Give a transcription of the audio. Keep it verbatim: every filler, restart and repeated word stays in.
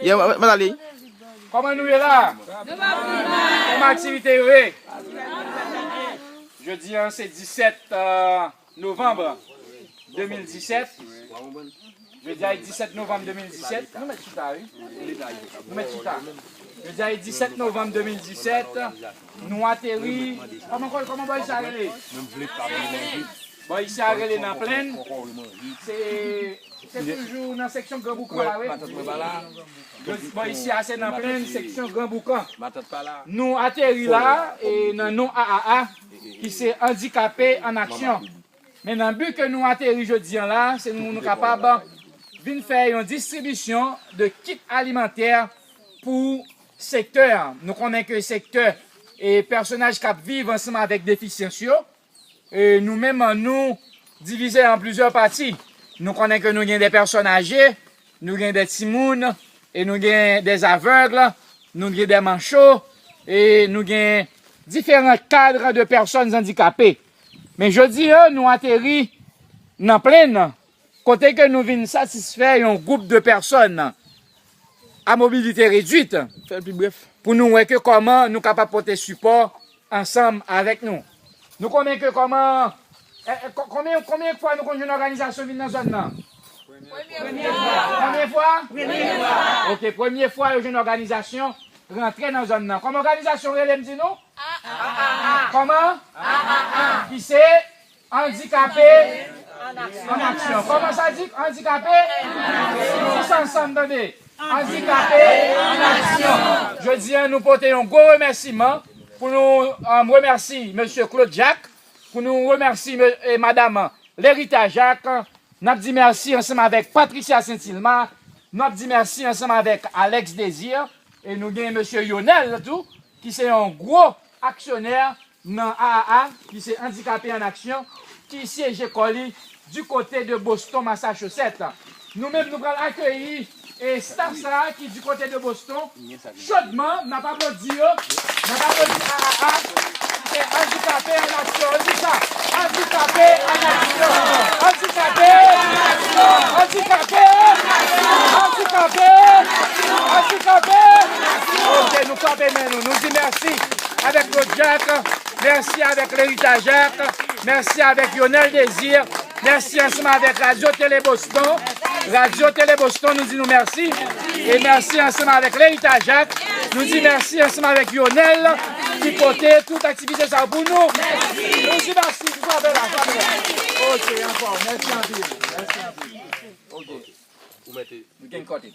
Yeah, mwen, mwen ale. Kòman nou ye la? Kòman aktivite yo ye? Jodi a, se disèt, euh, novanm de mil disèt. Jodi a, disèt novanm de mil disèt. Nou mèt chita, wi. Nou mèt chita. Jodi a, disèt novanm de mil disèt. Nou ateri. Kòman, kòman bò isi a rele? Bò isi a rele Nan Plenn. Se, se toujou nan seksyon Gran Boukan la, wi. Bò isi a se Nan Plenn, seksyon Gran Boukan. Nou ateri la, e nan non A A A, ki se Andikape an Aksyon. Men nan bi ke nou ateri jodi a la, se nou, nou kapab vin fè yon distribisyon de kit alimantè pou sektè a. Nou konnen ke sektè e pèsonaj k ap viv ansanm avèk defisyans yo, e nou menm, nou divize an plizyè pati. Nou konnen ke nou gen de pèsòn aje, nou gen de timoun, e nou gen de avèg, nou gen de mancho, e nou gen diferan kad de pèsòn andikape. Men jodi a, nou ateri Nan Plenn, kote ke nou vin satisfè yon gwoup de pèsòn a mobilite redwit. Fè l pi brèf. Pou nou wè ke kòman nou kapab pote sipò ansanm avèk nou. Nou konnen ke kòman, eh, eh, ko-, konbyen, konbyen fwa nou konn jwenn òganizasyon vin nan zòn nan? Premye fwa. Premye fwa? Premye fwa. Ok, premye fwa yo jwenn òganizasyon rantre nan zòn nan. Kòman òganizasyon rele, m di nou? Kòman? Ki se Andikape an Aksyon. Kòman sa di? Andikape? Di sa ansanm, tande. Andikape an Aksyon. Jodi a, nou pote yon gwo remèsiman pou nou, um, remèsi mesye Claude Jacques, pou nou remèsi me-, e, madam Lerita Jacques. N ap di mèsi ansanm avèk Patricia Saint-Ilma, n ap di mèsi ansanm avèk Alex Désir, e nou gen mesye Yonel tou, ki se yon gwo aksyonè nan A A A, ki se Andikape an Aksyon, ki syeje kò li du côté de Boston, Massachusetts. Nou menm, nou pral akeyi e staf sa a ki du côté de Boston, chodman, n ap aplodi yo, n ap aplodi A A A, ki se Andikape an Aksyon. Di sa, Andikape an Aksyon, Andikape an Aksyon, Andikape an Aksyon, Andikape an Aksyon, Andikape an Aksyon. Ok, nou frape men nou, nou di mèsi avèk Claude Jacques, mèsi avèk Lerita Jacques, mèsi avèk Yonel Désir, mèsi ansanm avèk Radyo Tele Boston. Radyo Tele Boston, nou di nou mèsi. E mèsi ansanm avèk Lerita Jacques. Nou di mèsi ansanm avèk Yonel ki pote tout aktivite sa pou nou. Nou di mèsi. Frape la, frape la. Ok, ankò. Mèsi anpil. Mèsi anpil. Ok. Ou mete. You can cut it.